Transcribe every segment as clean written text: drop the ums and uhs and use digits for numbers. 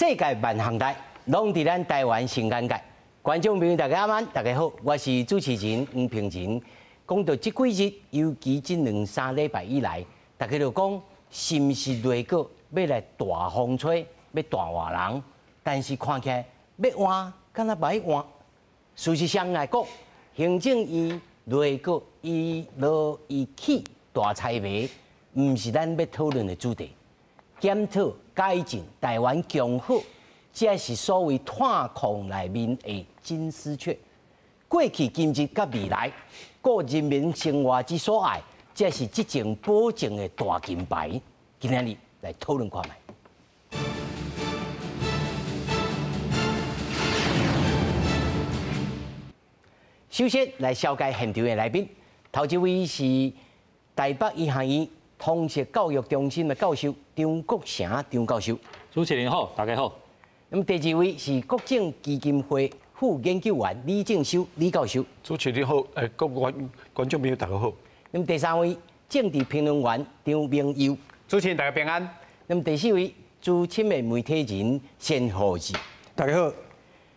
世界萬項代，攏佇咱台灣新眼界。觀眾朋友大家晚安，大家好，我是主持人黃平仁。講到這幾日，尤其這兩三禮拜以來，大家就講是毋是內閣欲來大風吹，欲大換人？但是看起來欲換，敢若袂換。事實上來講，行政院內閣伊落伊去大猜謎，毋是咱欲討論的主題。檢討改進台灣強好，這是所謂炭礦內面的金絲雀。過去、今日佮未來，顧人民生活之所愛，這是執政保證的大金牌。今仔日來討論看覓。首先來紹介現場的來賓，頭一位是台北醫學院通識教育中心的教授張國成張教授。主持人好，大家好。那麼第二位是國政基金會副研究員李正修李教授。主持人好，各位觀眾朋友大家好。那麼第三位政治評論員張明佑。主持人大家平安。那麼第四位資深的媒體人申浩志。大家好。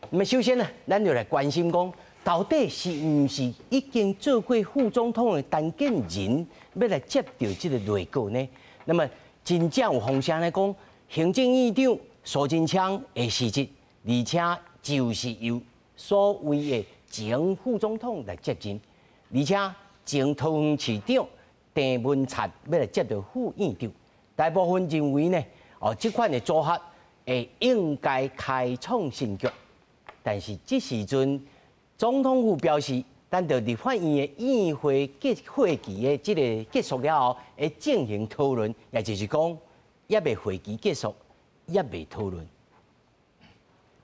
那麼首先呢，咱就來關心講，到底是毋是已經做過副總統的陳建仁欲來接著這個內閣呢？那麼真正有風聲來講，行政院長蘇貞昌會辭職，而且就是由所謂的前副總統來接任，而且前桃園市長鄭文燦欲來接著副院長。大部分認為呢，哦，這款的組合會應該開創新局，但是這時陣，總統府表示，等著立法院的院會結會期的這個結束了後，會進行討論，也就是講，猶未會期結束，猶未討論。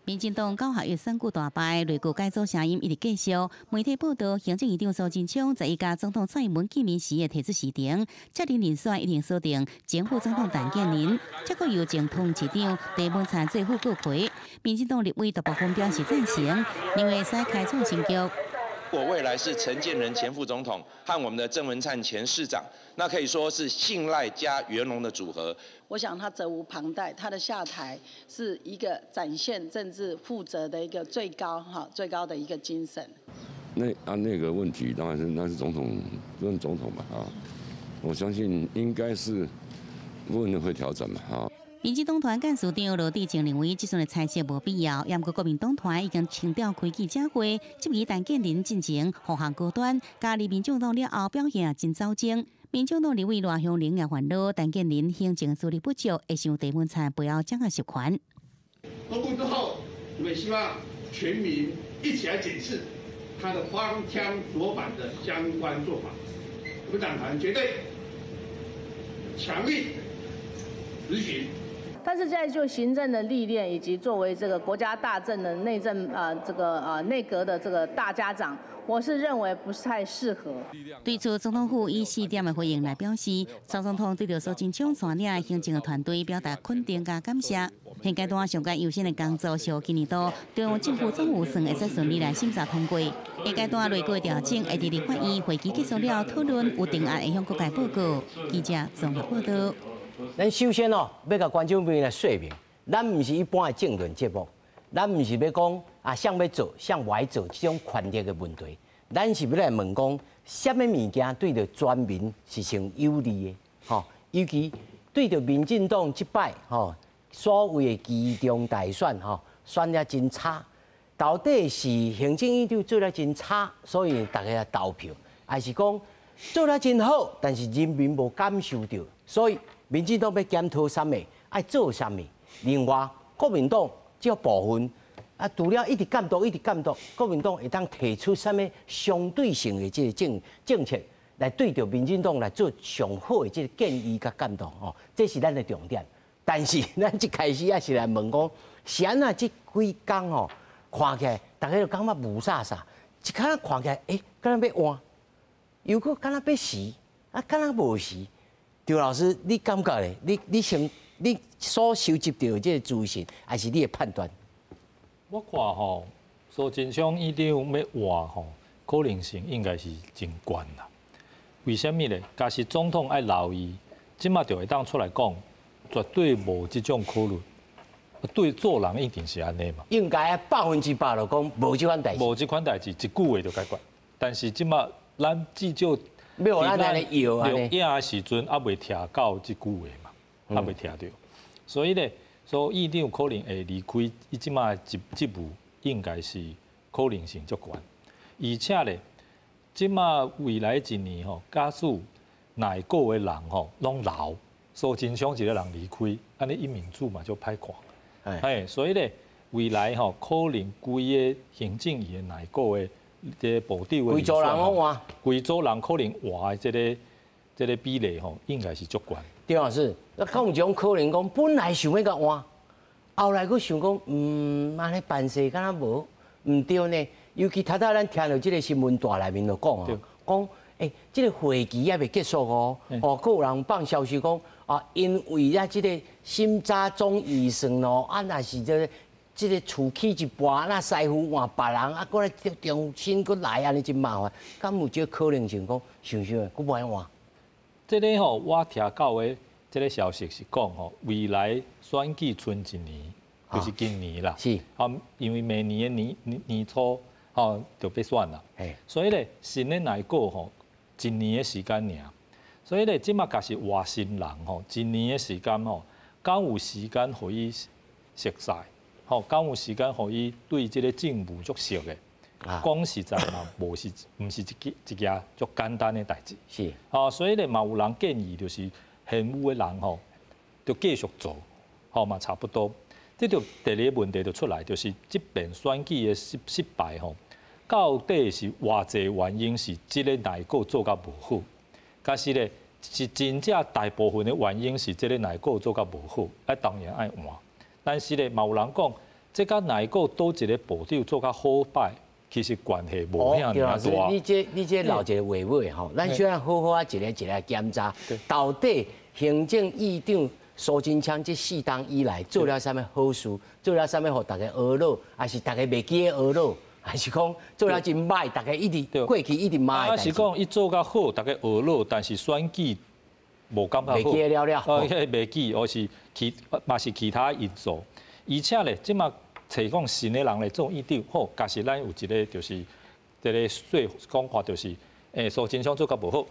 民進黨九合一選舉大敗，內閣改組聲音一直繼續。媒體報道，行政院長蘇貞昌在伊佮總統蔡英文見面時會提出辭呈，接任人選已經鎖定前副總統陳建仁，這閣由前桃園市長鄭文燦做副閣揆。民進黨立委大部分表示贊成，認為會使開創新局。我未來是陳建仁前副總統和我們的鄭文燦前市長，那可以說是信賴加圓融的組合。我想他責無旁貸，他的下台是一個展現政治負責的一個最高哈最高的一個精神。那個問題當然是那是總統問總統嘛啊，我相信應該是問會調整嘛啊。民進黨團幹事長羅致政認為，這陣的猜測無必要。毋過國民黨團已經強調開記者會，質疑陳建仁進前護航高端，加入民眾黨了後表現真走鐘。民眾黨立委賴香伶也煩惱，陳建仁行政資歷不足，會像鄭文燦背後掌握實權。公布之後，我們希望全民一起來檢視他的荒腔走板的相關做法。我們黨團絕對強力執行。但是在就行政的歷練，以及作為這個國家大政的內政啊，這個啊內閣的這個大家長，我是認為不太適合。對此，總統府以四點的回應來表示，蔡總統對著蘇貞昌帶領行政的團隊表達肯定佮感謝。現階段上蓋優先的工作是予今年度中央政府總預算會使順利來審查通過。下階段內閣調整會佇立法院會期結束了討論，有定案會向各界報告。記者綜合報道。咱首先哦，欲共觀眾朋友來說明，咱毋是一般的政論節目，咱毋是欲講啊，誰欲做，誰無愛做這種權力的問題，咱是欲來問講，啥物物件對著全民是上有利的，吼，尤其對著民進黨這擺吼，所謂的期中大選吼，選得真差，到底是行政院長做得真差，所以大家來投票，還是講做得真好，但是人民無感受著，所以民進黨欲檢討啥物，愛做啥物？另外，國民黨這部分啊，除了一直監督、一直監督，國民黨會當提出啥物相對性的這個政策來對著民進黨來做上好的這個建議佮監督吼，這是咱的重點。但是咱一開始也是來問講，是按怎這幾工吼，看起來大家就感覺霧煞煞，一看看起來，欸，敢若欲換，又閣敢若欲辭，啊，敢若無辭。張老師，你感覺咧？你先，你所收集著的這個資訊，還是你的判斷？我看吼，蘇貞昌院長欲換吼，可能性應該是真懸啦。為啥物咧？假使總統愛留伊，這馬就會當出來講，絕對無這種可能。對做人一定是按呢嘛。應該啊，100%就講無這款代誌。無這款代誌，一句話就解決。但是這馬咱至少欲予咱按呢搖按呢。錄影的時陣猶未聽到這句話嘛，猶未聽著。所以咧，所以院長可能會離開，伊這馬職務應該是可能性足懸。而且咧，這馬未來一年吼，假使內閣的人吼攏留，蘇貞昌一個人離開，按呢伊面子嘛就歹看。嘿，所以咧，未來吼可能規个行政院的內閣的這個部長的規組人攏換，規組人可能換的這個比例吼，應該是足懸。對老師，那敢有一種可能講，本來想欲共換，後來閣想講，按呢辦事敢若無毋對呢。尤其頭拄咱聽著這個新聞帶內面就講啊，講這個會期猶未結束哦，哦，閣有人放消息講啊，因為啊這個審查總預算咯，啊，若是這個厝起一半，那師傅換別人，啊，閣來重新閣來，按呢真麻煩。敢有這個可能性講，想想閣無愛換？這個吼，我聽到的這個消息是講吼，未來選舉賰一年，就是今年啦。啊，因為明年的年初吼就欲選啦。所以咧，新的內閣吼，一年的時間爾。所以咧，這馬假使換新人吼，一年的時間吼，敢有時間予伊熟似？吼，敢有時間予伊對這個政務足熟的？講實在嘛，無是毋是一件足簡單的代誌。哦，所以咧嘛有人建議，就是現有的人吼，就繼續做，吼嘛差不多。這就第二個問題就出來，就是這遍選舉的失敗吼，到底是偌濟原因是這個內閣做甲無好，但是咧是真正大部分的原因是這個內閣做甲無好，啊當然愛換。但是咧嘛有人講，這佮內閣佗一个部長做甲好歹，其實關係無遐爾大。你這留一个話尾吼，咱小可好好啊一个一个檢查，到底行政院長蘇貞昌這四冬以來做了啥物好事，做了啥物予大家懊惱，還是大家袂記得懊惱，還是講做了真歹，大家一直過去一直罵的。啊，是講伊做較好，大家懊惱，但是選舉無感覺好。袂記得了了。哦，袂記，或是其嘛是其他因素。而且咧，這馬揣講新的人來做院長，好，假設咱有一个就是這个說講法，就是蘇貞昌做較無好，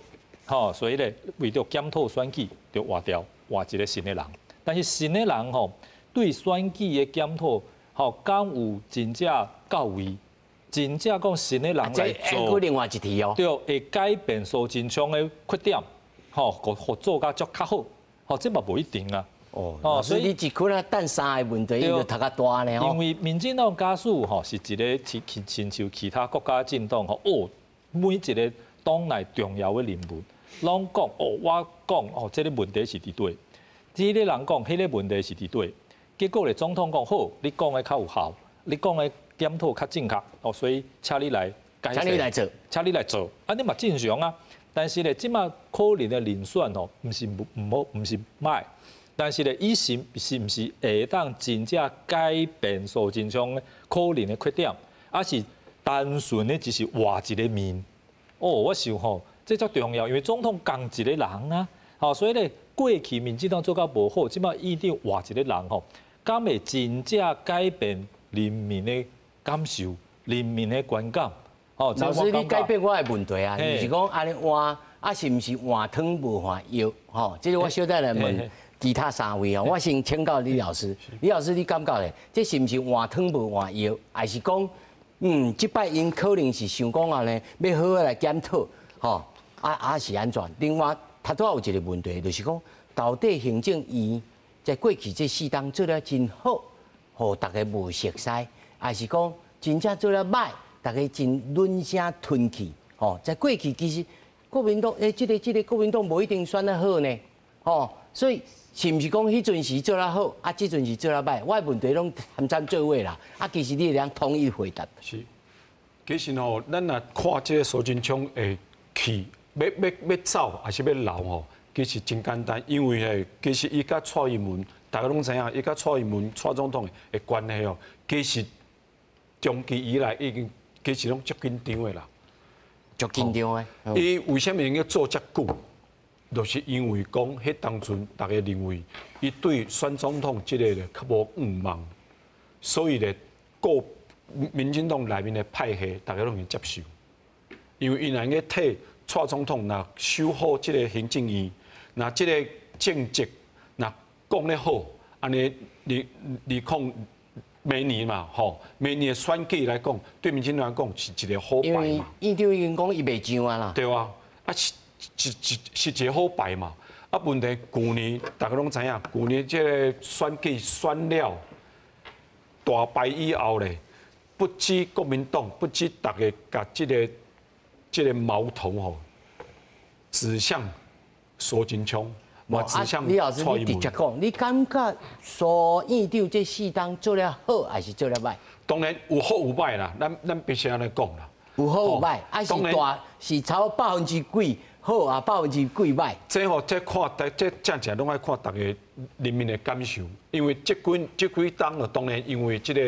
吼，所以咧為著檢討選舉，就換掉換一个新的人。但是新的人吼，對選舉的檢討，吼，敢有真正到位？真正講新的人來做，另外一題哦。對，會改變蘇貞昌的缺點，吼，予做甲足較好，吼，這嘛無一定啊。哦，所以你一可能等三个問題，伊就頭較大呢。因為民進黨假使吼是一个親像其他國家政黨吼，哦，每一个黨內重要的人物，攏講哦，我講哦，這个問題是佇佗，這个人講彼个問題是佇佗，結果咧總統講好，你講的較有效，你講的檢討較正確，哦，所以請你來改，請你來做，請你來做，按呢嘛正常啊。但是咧，這馬可能的人選吼，毋是毋好，毋是歹。但是咧，伊是毋是會當真正改變蘇貞昌可能的缺點，抑是單純的只是換一个面？哦，我想吼，這足重要，因為總統仝一个人啊，吼，所以咧過去民進黨做甲無好，這馬院長換一个人吼，敢會真正改變人民的感受、人民的觀感？哦，老師，你改變我的問題啊，就是講按呢換，啊是毋是換湯無換藥？吼，這个我小等來問其他三位哦，我先請教李老師。李老師，你感覺咧，這是毋是換湯無換藥，還是講，這擺𪜶可能是想講按呢，欲好好來檢討，吼，啊是按怎？另外，頭拄仔有一个問題，就是講，到底行政院在過去這四冬做了真好，予大家無熟似，還是講真正做了歹，大家真忍聲吞氣？吼，在過去其實國民黨，這个國民黨無一定選得好呢，吼，所以。是毋是講彼陣時做得好，啊，這陣時做得歹？我的問題攏含摻做伙啦。啊，其實你會當統一回答。是，其實吼，咱若看這个蘇貞昌會去，欲走還是欲留吼，其實真簡單，因為嘿，其實伊佮蔡英文，大家攏知影，伊佮蔡英文、蔡總統的關係哦，其實長期以來已經其實攏足緊張的啦，足緊張的。伊為啥物會做遮久？就是因為講，彼當陣大家認為，伊對選總統這個咧較無願望，所以咧，個民進黨內面的派系，大家攏會接受。因為伊若會替蔡總統若修好這個行政院，若這個政績若講得好，按呢你看明年嘛，吼，明年的選舉來講，對民進黨來講是一個好牌嘛。因為院長已經講伊袂上啊啦。對啊，啊是。是一個好牌嘛？啊，問題舊年大家攏知影，舊年這個選舉選了大敗以後咧，不止國民黨，不止大家共這個矛頭吼指向蘇貞昌，嘛指向李老師，你直接講，你感覺蘇院長這四冬做了好，還是做了歹？當然有好有歹啦，咱必須按呢講啦。有好有歹，啊是大是超百分之幾？好啊，百分之幾歹？這吼，這看，這正正攏愛看大家人民的感受，因為這幾冬啊，當然因為這個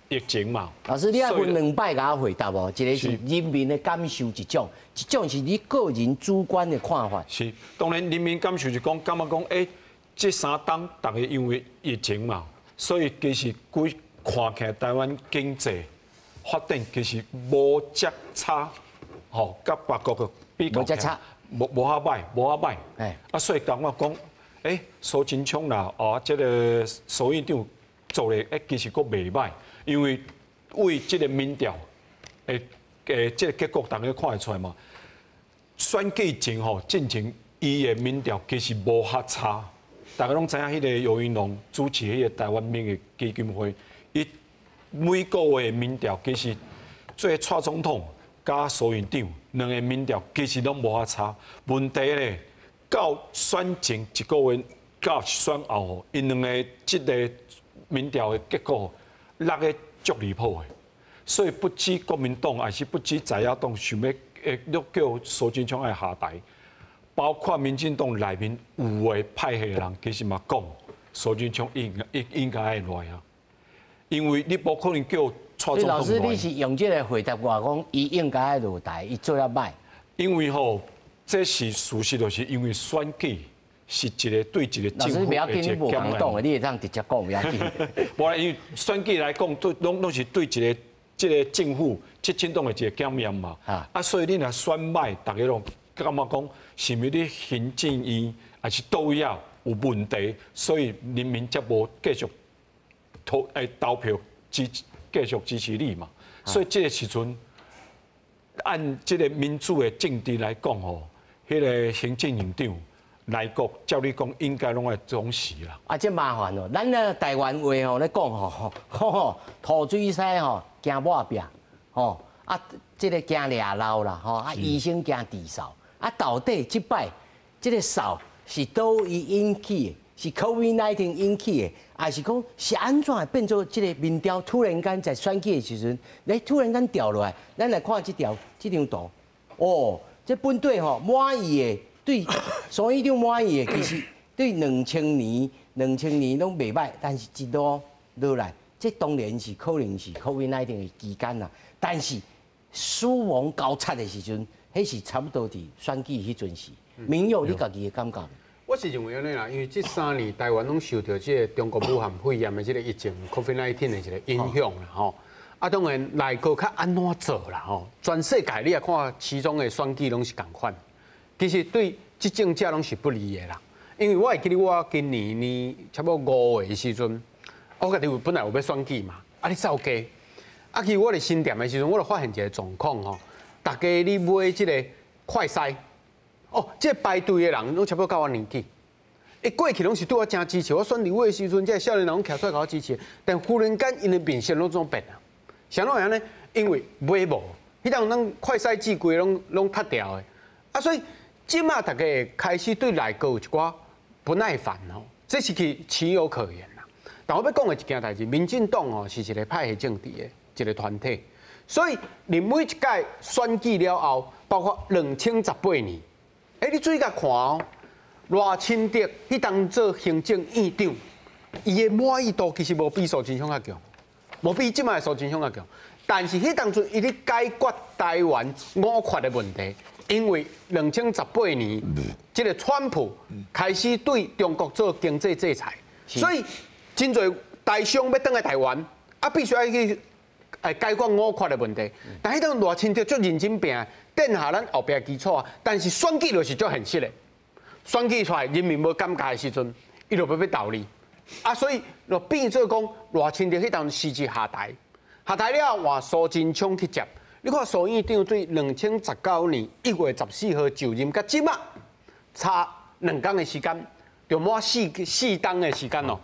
疫情嘛。老師，你愛分兩擺共我回答無？一個是人民的感受一種，一種是你個人主觀的看法。是，當然人民感受是講，感覺講，這三冬大家因為疫情嘛，所以其實規看起來台灣經濟發展其實無遮差，吼，佮別國的。無遮差，無遐歹，無遐歹。啊，所以感覺講，蘇貞昌啦，啊，這個蘇院長做的，其實閣袂歹，因為為這個民調，這個結果大家看會出來嘛。選舉前吼，進前伊的民調其實無遐差，大家攏知影，彼個游盈隆主持彼個台灣民意基金會，伊每個月民調其實做蔡總統佮蘇院長兩個民調其實攏無遐差，問題咧到選前一個月到選後吼，𪜶兩个這個民調的結果落得足離譜的，所以不止國民黨，還是不止在野黨想欲叫蘇貞昌愛下台，包括民進黨內面有的派系的人，其實嘛講蘇貞昌應該愛落來啊，因為你無可能叫。所以老師，你是用這個回答我講，伊應該愛落台，伊做了歹。因為吼，這是事實，就是因為選舉是一個對一個政府的一個檢驗。老師，不要緊，你無共黨的，你會當直接講，不要緊。無啦，因為選舉來講，對，攏是對一個這個政府執政黨的一個檢驗嘛。啊，所以你若選歹，大家攏感覺講，是毋是你行政院還是佗位啊有問題，所以人民才無繼續投票支持。繼續支持你嘛，所以這個時陣按這個民主的政治來講吼，彼個行政院長內閣照理講應該攏愛總辭啦。啊，這麻煩哦，咱咧台灣話吼咧講吼，吼土水師吼驚抹壁，吼啊，這個驚掠漏啦，吼啊，醫生驚治嗽，啊，到底這擺這個嗽是佗位引起的？是 COVID-19 引起的，還是講是按怎變做這個民調突然間在選舉的時陣，咧突然間掉落來？咱來看這條這張圖，哦，這本底吼滿意的，對蘇院長滿意的，其實對2000年、2000年攏袂歹，但是一路落來，這當然是可能是 COVID-19 的期間啦。但是死亡交叉的時陣，彼是差不多佇選舉彼陣時。明佑，你家己的感覺？我是認為按呢啦，因為這3年台灣攏受著這個中國武漢肺炎的這個疫情 （COVID-19） 的一個影響啦，吼。啊，當然內閣較按怎做啦，吼。全世界你也看，其中的選舉攏是仝款，其實對執政者攏是不利的啦。因為我會記得我今年呢，差不多5月的時陣，我家己有本來有欲選舉嘛，啊，你走街，啊，其實我佇新店的時陣，我就發現一個狀況吼，大家你買這個快篩。哦，這個排隊的人攏差不多佮我年紀，伊過去攏是對我誠支持，我選立委的時陣，這個少年人攏徛出來共我支持。但忽然間，𪜶的面色攏總變啊，啥物樣呢？因為買無，彼當咱快篩劑規攏脫掉的，啊，所以這馬大家開始對內閣有一寡不耐煩吼，這是其情有可原啦。但我欲講的一件代誌，民進黨吼是一個派系政治的一個團體，所以你每一屆選舉了後，包括2018年。你注意共看哦，賴清德彼當做行政院長，伊的滿意度其實無比蘇貞昌較強，無比這擺蘇貞昌較強。但是彼當陣伊咧解決台灣五權的問題，因為2018年，這个川普開始對中國做經濟制裁，所以真濟台商欲轉來台灣，啊必須愛去解決五權的問題。但彼當賴清德足認真拚，奠下咱後壁基礎啊。但是選舉就是足現實的，選舉出來人民無感覺的時陣，伊就欲投你，啊所以就變做講賴清德彼當辭職下台。下台了後，換蘇貞昌去接。你看蘇院長對2019年1月14號就任，到這馬差2工的時間，就滿四冬的時間咯。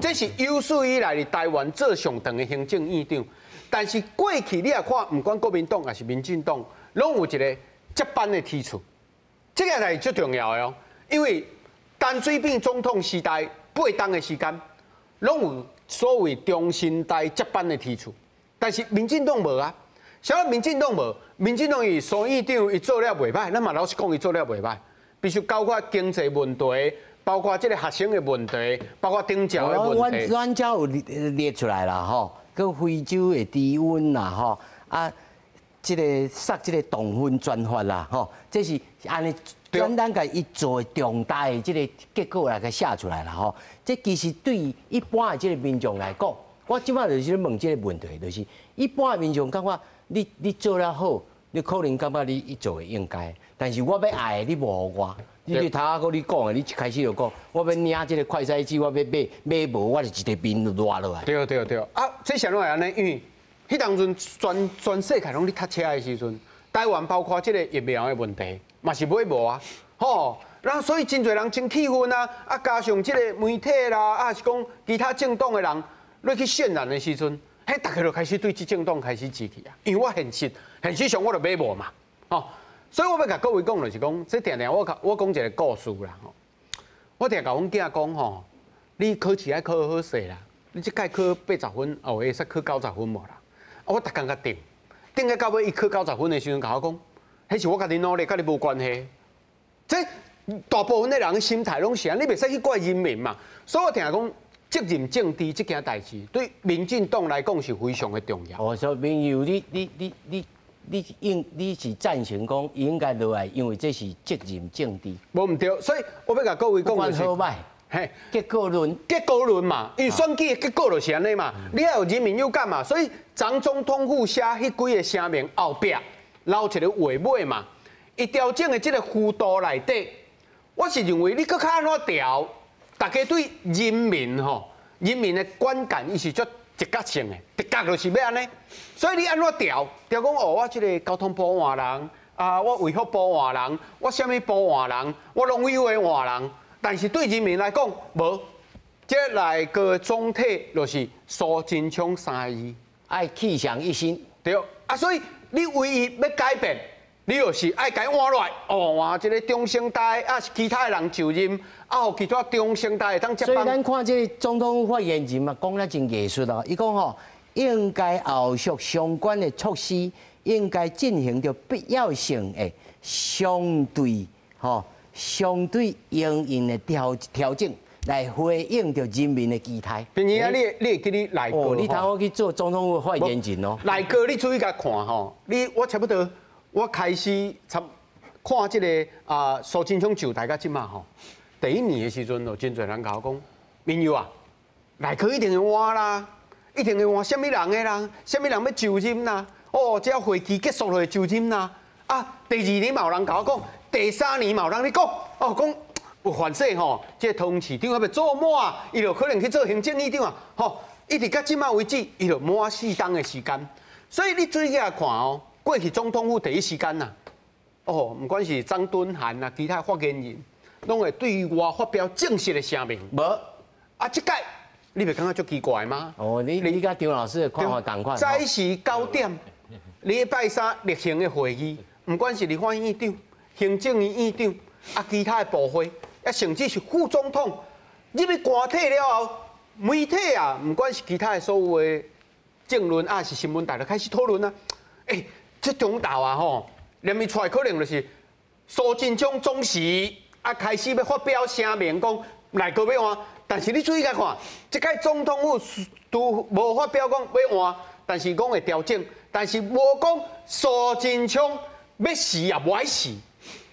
這是有史以來佇台灣做上長的行政院長。但是過去你也看，毋管國民黨抑是民進黨，攏有一个接班的梯次。這个代誌足重要的哦，因為陳水扁總統時代8冬的時間，攏有所謂中生代接班的梯次。但是民進黨無啊，啥物民進黨無？民進黨伊蘇院長伊做了袂歹，咱嘛老實講伊做了袂歹。必須包括經濟問題，包括這个學生的問題，包括長照的問題。阮遮有列出來啦吼，閣非洲的低溫啦吼，啊，這个殺這个動分專法啦吼，這是按呢簡單共伊做重大的這个結果來共寫出來啦吼。這其實對一般的這个民眾來講，我這擺就是咧問這个問題，就是一般的民眾感覺你做了好，你可能感覺你做的應該，但是我欲愛的你無予我，你頭仔閣你講的，你一開始就講，我欲領這个快篩紙，我欲買買無，我就一个面就熱落來。對對對，啊，這啥物會按呢？因為彼當陣全世界攏咧塞車的時陣，台灣包括這个疫苗的問題，嘛是買無啊，吼。然後所以真濟人真氣憤啊，啊加上這个媒體啦，啊是講其他政黨的人。落去渲染的時陣，彼大家就開始對這政黨開始支持啊，因為我現實上我就買無嘛，吼，所以我欲共各位講就是講，這定定我講一个故事啦，吼，我定共阮囝講吼，你考試愛考好勢啦，你這屆考80分，哦會使考90分無啦？啊，我逐工共定，定到尾伊考90分的時陣，共我講，彼是我家己努力，佮你無關係。這大部分的人心態攏是按呢，你袂使去怪人民嘛。所以我定講。責任政治這件代誌對民進黨來講是非常的重要。哦，所以民友，你是贊成講應該落來，因為這是責任政治。無毋對，所以我欲共各位講就是，好歹，嘿，結果論，結果論嘛，因為選舉的結果就是按呢嘛，你愛有人民有感嘛，所以蔣總統府寫彼幾个聲明後壁留一个話尾嘛，伊調整的這个幅度內底，我是認為你閣較按怎調？大家對人民吼，人民的觀感伊是足直覺性的，直覺就是欲按呢。所以你按怎調？調講哦，我這个交通部換人，啊，我衛福部換人，我啥物部換人，我攏委會換人。但是對人民來講，無。這內閣總體就是蘇貞昌三字，愛氣象一新。對，啊，所以你唯一欲改變。你就是愛共換落來，哦，換這个中生代，啊是其他的人就任，啊，予其他中生代會當接班。所以咱看這个總統發言人嘛，講得真藝術哦。伊講吼，應該後續相關的措施應該進行著必要性的相對吼相對應應的調整，來回應著人民的期待。平兒啊，你會記你內閣？你頭先去做總統府發言人哦。內閣你注意共看吼，你我差不多。我開始參看這个啊蘇貞昌上台到這馬吼，第一年的時陣就真濟人共我講，民友啊，內閣一定會換啦，一定會換啥物人的啦，啥物人欲就任啦，哦，這會期結束就會就任啦。啊，第二年嘛有人共我講，第三年嘛有人咧講，哦，講有凡勢吼，這个桃園市長猶未做滿，伊就可能去做行政院長啊，吼，一直到這馬為止，伊就滿四冬的時間，所以你注意來看哦。過去總統府第一時間呐，哦，毋管是張敦涵啊，其他發言人，攏會對外發表正式的聲明。無，啊，這擺你袂感覺足奇怪嗎？哦，你佮張老師的看法仝款。早時9點，禮拜三例行的會議，毋管是立法院長、行政院院長，啊，其他的部會，啊，甚至是副總統入去官邸了後，媒體啊，毋管是其他的所有的政論啊，是新聞台就開始討論啊，欸。這中晝啊吼，連伊出來可能就是蘇貞昌總辭啊，開始欲發表聲明講內閣欲換，但是你注意共看，這擺總統府都無發表講欲換，但是講會調整，但是無講蘇貞昌欲死也無愛死。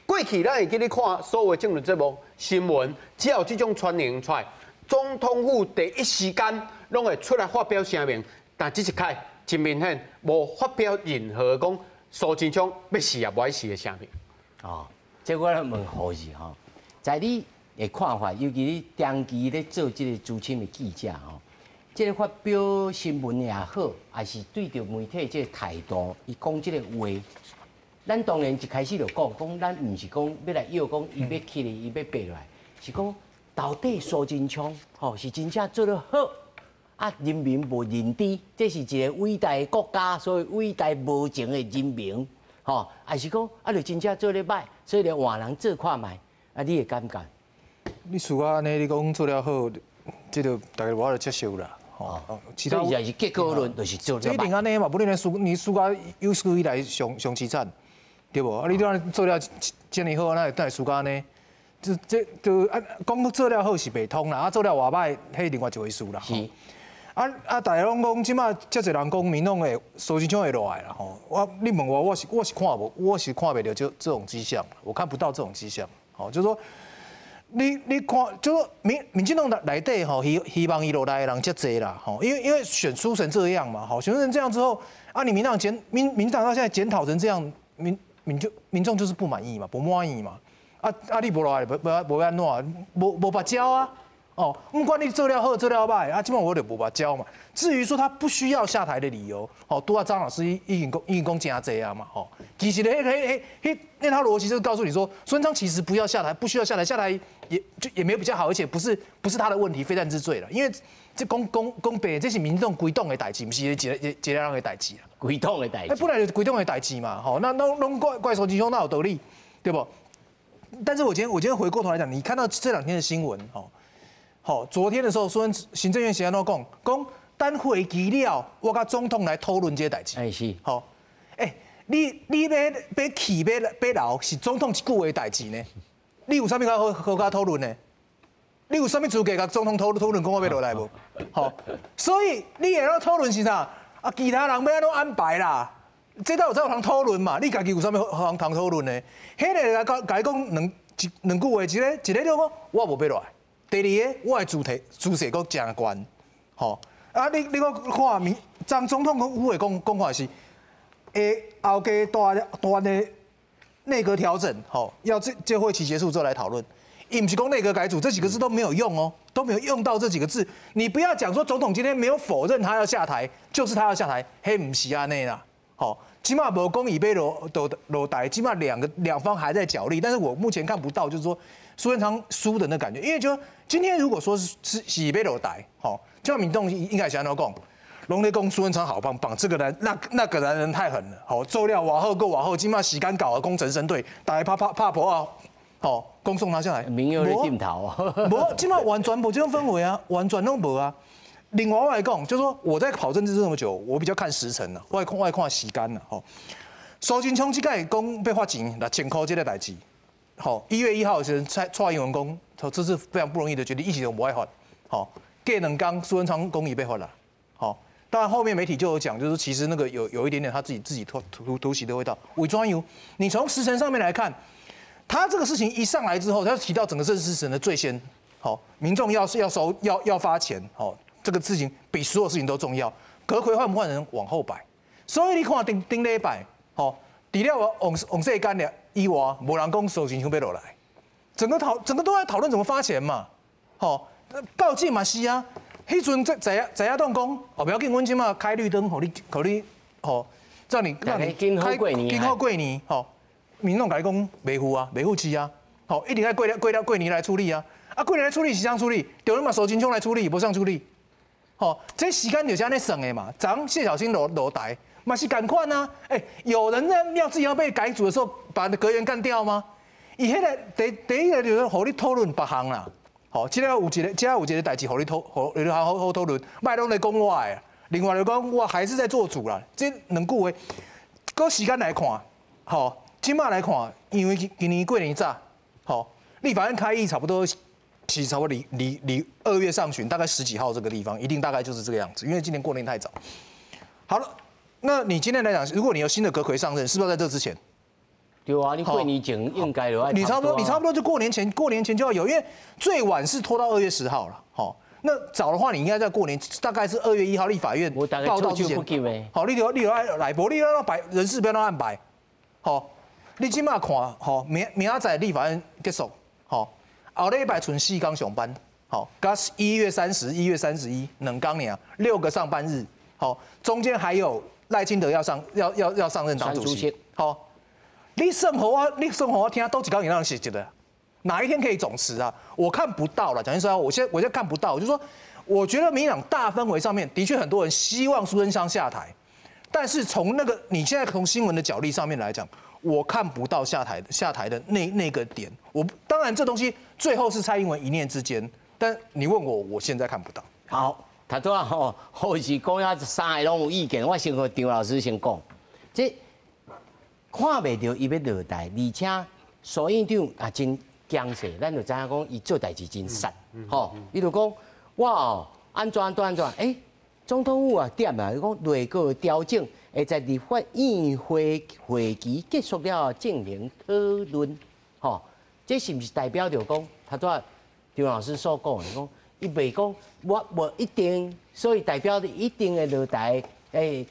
過去咱會記咧看所有政論節目新聞，只要有這種傳言出來，總統府第一時間攏會出來發表聲明，但這一擺真明顯無發表任何講蘇貞昌欲死也無愛死的聲明。哦，這我來問何氏吼，在你的看法，尤其你長期咧做這個資深的記者吼，這個發表新聞也好，還是對著媒體這個態度，伊講這個話。咱當然一開始就講，講咱毋是講欲來要講伊欲起來，伊欲爬落來，是講到底蘇貞昌吼是真正做得好，啊人民無認知，這是一個偉大的國家，所以偉大無情的人民，吼，還是講啊，就真正做得歹，所以就換人做看覓，啊，你的感覺？你輸甲按呢，你講做了好，這個大家無法度接受啦。哦，其他也是結果論，就是做了。這一定按呢嘛，不然輸你輸甲有史以來上上淒慘。對無？啊，你這做了遮爾好，哪會輸甲按呢？這這就啊，講做了好是袂通啦，啊，做了偌歹，彼另外一回事啦。是。啊啊，大家攏講，這馬遮濟人講，民眾會蘇貞昌會落來啦吼。我你問我，我是看無，我是看袂著這這種跡象，我看不到這種跡象。吼，就是說，你看，就說民進黨內底吼，希望伊落來的人遮濟啦吼，因為選輸成這樣嘛，吼，選成這樣之後，啊，你民黨檢民民黨到現在檢討成這樣，民眾就是不滿意嘛，不滿意嘛，啊啊！你無落來，無無無按怎，無別招啊！哦，不管你做了好，做了歹，啊，這擺我就無別招嘛。至於說他不需要下台的理由，哦，拄仔張老師已經講已經講誠濟啊嘛，吼，其實咧，彼彼彼那套邏輯就是告訴你說，孫昌其實不要下台，不需要下台，下台也就也沒有比較好，而且不是他的問題，非戰之罪了，因為這講講講白，這是民進黨規黨的代誌，毋是一個一個人的代誌啊。規黨的代誌。本來就是規黨的代誌嘛，吼，那攏怪怪蘇貞昌哪有道理，對不？但是我今天回過頭來講，你看到這兩天的新聞，吼，好，昨天的時候，孫行政院是按怎講？講等會期了，我佮總統來討論這個代誌。哎是。好，欸，你欲去欲留，是總統一句話的代誌呢？你有啥物好好佮討論呢？你有啥物資格佮總統討論講我欲落來無？好，所以你會當討論是啥？啊，其他人欲按怎安排啦？這倒有啥通討論嘛？你家己有啥物好通討論呢？彼個來共伊講兩句話，一個就講我無欲落來。第二個，我的姿勢閣誠懸，吼啊！你閣看民張總統講有話講講法是，後繼大大的內閣調整，吼，要這會期結束之後來討論。伊毋是講內閣改組，這幾個字都沒有用哦，都沒有用到這幾個字。你不要講說總統今天沒有否認他要下台，就是他要下台，彼毋是按呢啦，吼，起碼無講伊欲落台，起碼兩方還在角力，但是我目前看不到，就是說蘇貞昌輸的那感覺，因為就今天如果說是伊欲落台，吼，這民眾應該是按怎講，攏咧講蘇貞昌好棒棒，這個人那個男人太狠了，吼，做了偌好閣偌好，這馬時間搞的功成身退，大家拍拍拍婆啊，吼，恭送他下來。民有咧鏡頭，無，這馬完全無這種氛圍啊，完全攏無啊。另外我來講，就是說我在跑政治這麼久，我比較看時程啦，我愛看時間啦，吼。蘇貞昌這擺講欲發錢6000箍這個代誌，吼，1月1號時蔡英文講，這是非常不容易的決定，一時都無愛發，吼。過兩工蘇貞昌講伊欲發啦，吼。當然後面媒體就有講，就是其實那個有一點點他自己突襲的味道。偽裝油，你從時程上面來看，他這個事情一上來之後，他提到整個政治時程的最先，好，民眾要收要發錢，好。這個事情比所有事情都重要。閣揆換不換人往後擺，所以你看頂頂禮拜，吼，除了王世堅了以外，無人講蘇貞昌欲落來，整個都在討論怎麼發錢嘛，吼，告誡嘛是啊，彼陣在在野黨講，哦，不要緊，阮這馬開綠燈，予你，吼，讓你開緊好過年，吼，民眾共你講袂赴啊，袂赴市啊，吼，一定愛過了過年來處理啊，啊，過年來處理是啥處理？就你嘛蘇貞昌來處理，無啥處理。吼，這時間就是按呢算的嘛。昨謝小新落台嘛是仝款啊。欸，有人在要自己要被改組的時候，把閣員幹掉嗎？伊彼個第一個就是予你討論別項啦。吼，這個有一個，這有一個代誌予你討，予你好好討論，莫攏咧講我的。另外就講，我還是在做主啦。這兩句話，閣時間來看，吼，這馬來看，因為今年過年早，吼，立法院開議差不多。其實差不多離2月上旬，大概10幾號這個地方，一定大概就是這個樣子。因為今年過年太早，好了，那你今天来讲，如果你有新的阁揆上任，是不是要在这之前？对啊，你过年前应该就你差不多，你差不多就过年前，过年前就要有，因为最晚是拖到2月10号了。好，那早的话，你应该在过年，大概是2月1号立法院报到之前。好，你就爱来，无你欲排人事不要按排。好，你这马看，好，明仔载立法院结束，好，后礼拜賰四工上班，好，佮1月30、1月312工尔，6个上班日，好，中间还有赖清德要上要要要上任当主席，好，你算予我听，佗一工会当辞职的，哪一天可以总辞啊？我看不到了，讲句实话，我现在看不到，就是说，我觉得民进党大氛围上面的确很多人希望苏贞昌下台，但是从那个你现在从新闻的角力上面来讲，我看不到下台的那个点。我当然这东西最后是蔡英文一念之间，但你问我，我现在看不到。好，头拄仔吼，好是讲遐三个攏有意見，我先予張老師先講，這看袂著伊欲落台，而且蘇院長也真強勢，咱就知影講伊做代誌真實，吼，伊就講我哦按怎按怎按怎，欸，總統府啊點啊，伊講內閣調整會在立法院會會期結束了後進行討論，吼，這是毋是代表著講，頭拄仔張老師所講的講，伊袂講我無一定，所以代表著一定會落台，欸，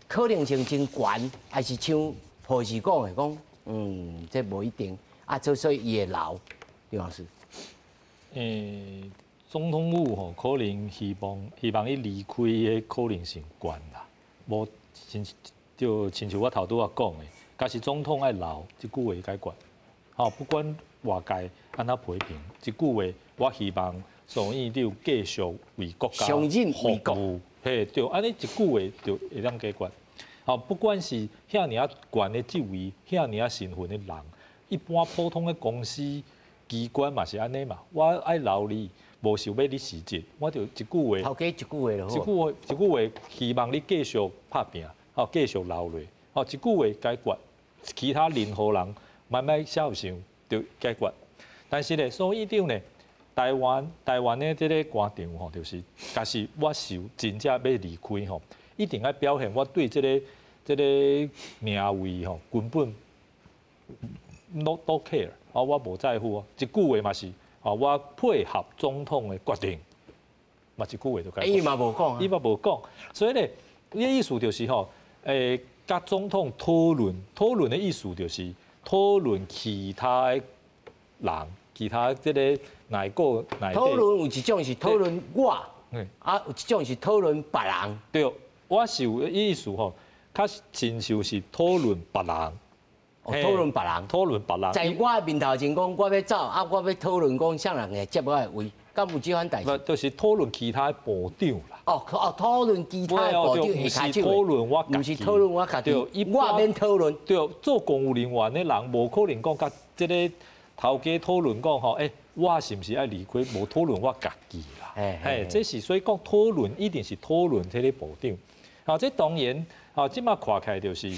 可能性真懸，還是像何時講的講，這無一定，啊，所以伊會留，張老師。欸，總統府吼可能希望伊離開的可能性懸啦，無親就親像我頭拄仔講的，假使總統愛留，一句話解決，吼，不管外界按怎批評，一句話，我希望蘇院長繼續為國家服務，嘿，對，按呢一句話就會當解決。吼，不管是遐爾仔懸的職位，遐爾仔身份的人，一般普通的公司機關嘛是按呢嘛，我愛留你，無想欲你辭職，我就一句話，頭家一句話就好。一句話，一句話，希望你繼續拍拚，吼，繼續留落，吼，一句話解決，其他任何人慢慢想想就解決。但是咧，蘇院長咧，台灣的這个官場吼，就是假使我受真正欲離開吼，一定愛表現我對這個名位吼，根本 not care，啊，我無在乎哦，一句話嘛是，啊，我配合總統的決定，嘛一句話就解決。伊嘛無講，伊嘛無講，所以咧，伊的意思就是吼，欸，佮總統討論，討論的意思就是討論其他的人，其他這个內閣內底。討論有一種是討論我，啊，有一種是討論別人。對，我是有意思吼，較親像是討論別人。哦，討論別人。討論別人。在我面頭前講，我欲走，啊，我欲討論講，啥人會接我的位，敢有這款代誌？就是討論其他的部長啦。哦哦，討論其他的部長下跤手。毋是討論我，毋是討論我家己。我免討論。對，做公務人員的人，無可能講佮這个頭家討論講吼，欸，我是毋是愛離開？無討論我家己啦。嘿，這是所以講討論一定是討論這个部長。好，這當然，好，這馬看起來就是，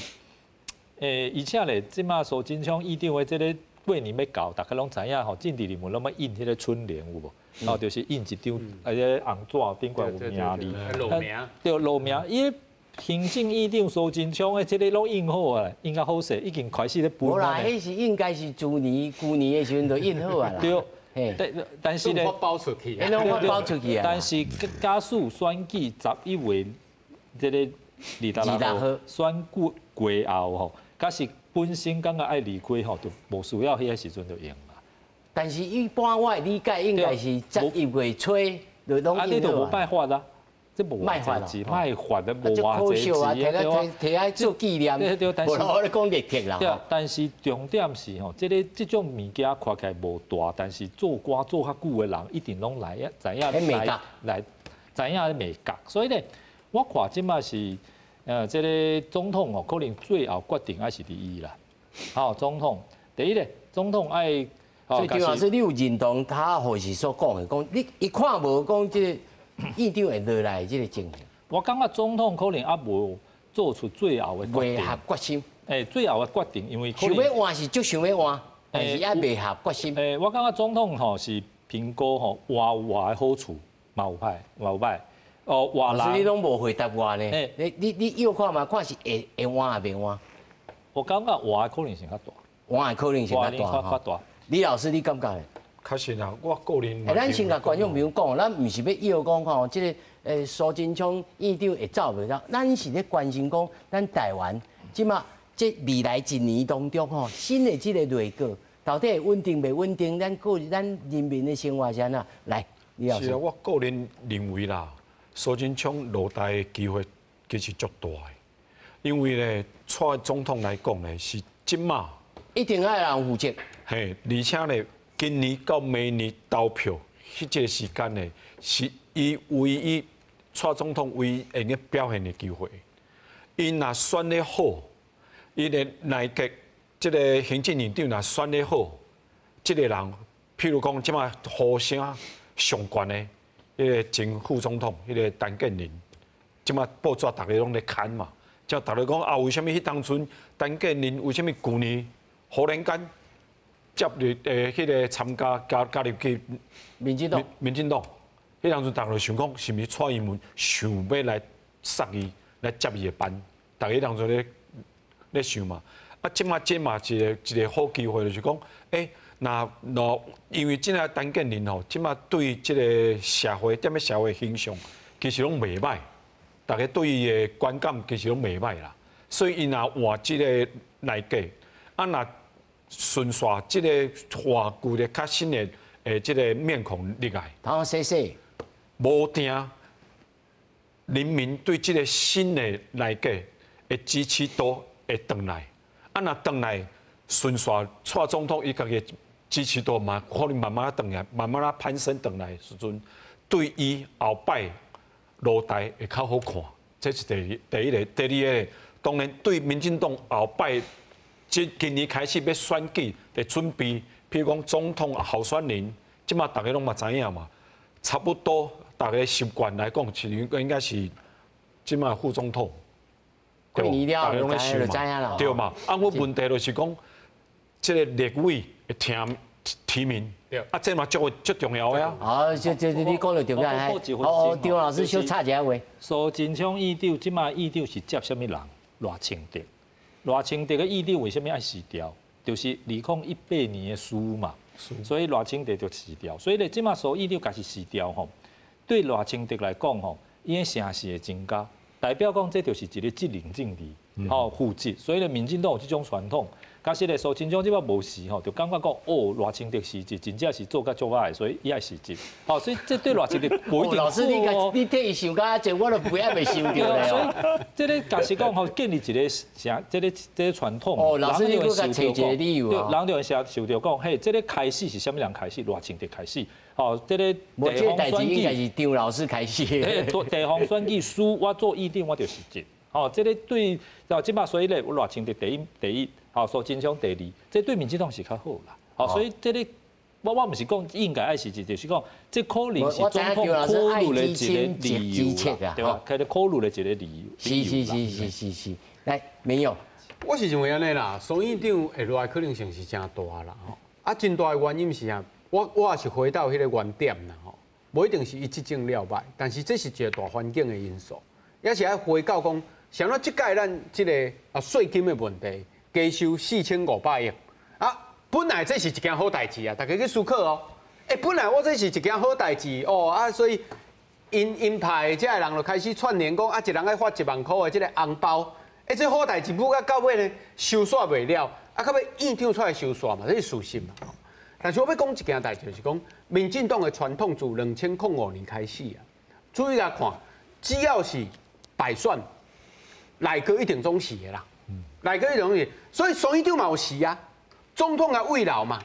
欸，而且咧，這馬蘇貞昌院長的這个過年欲到，大家攏知影吼，政治人物攏欲印彼个春聯有無？哦，就是印一張啊，這個紅紙頂懸有名字。落名。對，落名。伊行政院長蘇貞昌的這个攏印好啊，印較好勢，已經開始咧分。無啦，彼是應該是舊年、舊年的時陣就印好啊啦。對，但是咧，發包出去。彼攏發包出去啊。但是假使選舉11月這个26號選舉過後吼，假使本身感覺愛離開吼，就無需要彼个時陣就用啦。但是一般我的理解應該是11月初就攏印好啊。啊，你就無辦法啦。這無賣法賣法的無偌濟錢，提來提來做紀念。對對，但是無咧講熱鐵啦。對，但是重點是吼，這个這種物件看起來無大，但是做官做較久的人一定攏來知影來來知影眉角。所以咧，我看這馬是這个總統哦，可能最後決定還是佇伊啦。好，總統第一咧，總統愛。所以張老師，你有認同他何時所講的？講你伊看無講這个院長會落來這个情形。我感覺總統可能猶無做出最後的決定。未下決心。欸，最後的決定，因為想欲換是足想欲換，但是猶未下決心。欸，我感覺總統吼是評估吼換有換的好處，嘛有歹，嘛有歹。哦，換人。你攏無回答我呢？你要看嘛，看是會換抑袂換？我感覺換的可能性較大，換的可能性較大。較大。李老師，你感覺呢？確實啊，我個人。咱先共觀眾朋友講，咱毋是欲要講吼，這個蘇貞昌院長會走袂走？咱是咧關心講，咱台灣這馬這未來一年當中吼，新的這個內閣到底會穩定袂穩定？咱個咱人民的生活是按怎？來，李老師。是啊，我個人認為啦，蘇貞昌落台的機會其實足大的，因為咧，蔡總統來講咧，是這馬一定愛人負責。嘿，而且咧，今年到明年投票，彼個時間咧，是伊唯一蔡總統唯一會用表現的機會。伊若選得好，伊的內閣這個行政院長若選得好，這個人，譬如講這馬呼聲上懸的，彼個前副總統，彼個陳建仁，這馬報紙逐家攏咧牽嘛，才逐家講啊，為啥物彼當陣陳建仁為啥物舊年忽然間接入彼個參加加入去民進黨？民進黨，彼當陣逐家想講，是毋是蔡英文想欲來殺伊，來接伊的班？逐家當陣咧想嘛。啊，這馬這嘛一個一個好機會，就是講，若因為這個陳建仁吼，這馬對這個社會，踮咧社會形象，其實攏袂䆀，逐家對伊的觀感其實攏袂䆀啦。所以伊若換這個內閣，啊若順紲這個換舊的較新的這個面孔入來，頭洗洗，無定人民對這個新的內閣的支持度會轉來，啊若轉來順紲蔡總統伊家己的支持度嘛，可能慢慢轉來，慢慢仔攀升轉來的時陣，對伊後擺落台會較好看。這是第一個，第二個，當然對民進黨後擺，這今年開始欲選舉的準備，譬如講總統候選人，這馬逐家攏嘛知影嘛，差不多逐家習慣來講，是應該是這馬副總統。過年了後就知影啦。對嘛？啊，我問題就是講，這個立委會聽提名，啊，這嘛足足重要的啊。好，這你講得重要。哦，張老師小插一下話。蘇貞昌院長，這馬院長是接啥物人？賴清德。賴清德的院長為啥物愛辭掉？就是2018年的輸嘛，所以賴清德就辭掉。所以咧，這馬蘇院長家己辭掉吼，對賴清德來講吼，伊的聲勢會增加，代表講這就是一個責任政治，吼負責。所以咧，民進黨有這種傳統。假使咧蘇貞昌這擺無辭吼，就感覺講哦，賴清德辭職，真正是做甲足歹，所以伊愛辭職。吼，所以這對賴清德無一定好。老師，你替伊想甲這，我都不愛袂想著咧。所以這個假使講吼，建立一個啥，這個傳統。哦，老師，你閣共揣一個理由啊？人就會受著講，嘿，這個開始是啥物人開始？賴清德開始。吼，這個地方選舉應該是張老師開始。地方選舉輸，我做院長我就辭職。吼，這個對，哦，這擺所以咧，賴清德第一。好，蘇貞昌第二，這對民進黨是較好啦。好，所以這個我毋是講應該愛辭職，就是講這可能是總統考慮的一個理由啦，對吧？佢考慮的一個理由。是，來，沒有。我是認為按呢啦，蘇院長會落來可能性是誠大啦，吼。啊，真大的原因是啥？我也是回到彼個原點啦，吼。無一定是伊執政了歹，但是這是一個大環境的因素，也是愛回到講，像咱這屆咱這個啊稅金的問題。加收4500億啊！本來這是一件好代誌啊，大家去思考哦。本來我這是一件好代誌哦啊，所以𪜶派的這个人就開始串聯講啊，一人愛發1萬箍的這個紅包。這好代誌舞到尾呢，收煞袂了，啊，到尾院長出來收煞嘛，這是事實嘛。但是我欲講一件代誌，就是講民進黨的傳統自2005年開始啊，注意來看，只要是敗選，內閣一定總是的啦。內閣一定總是，所以蘇院長嘛有辭啊，總統也慰留嘛，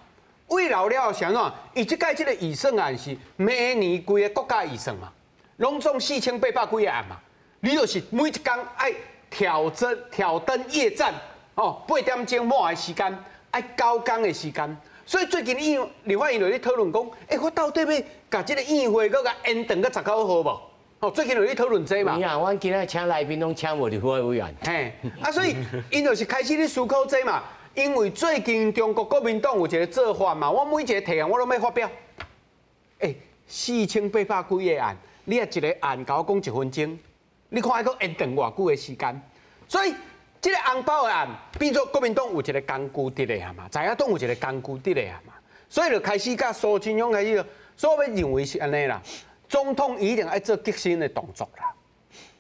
慰留了後是按怎？伊這屆這個預算案是每年規个國家預算嘛，攏總4800幾个案嘛，你就是每一工愛挑燈夜戰，哦，8點鐘滿的時間，愛9工的時間。所以最近院立法院就咧討論講，我到底欲共這個院會閣共延長到19號無？哦，最近就咧討論這嘛。有影，阮今仔請來賓攏請無立法委員。嘿，啊，所以𪜶就是開始咧思考這嘛，因為最近中國國民黨有一個做法嘛，我每一個提案我攏欲發表。4800幾個案，你也一个案共我讲一分钟，你看还阁延长偌久的时间，所以这个红包的案变做国民党有一个工具伫咧啊嘛，在野党有一个工具伫咧啊嘛，所以就开始佮苏贞昌开始，所以我认为是按呢啦，总统一定爱做革新的动作啦。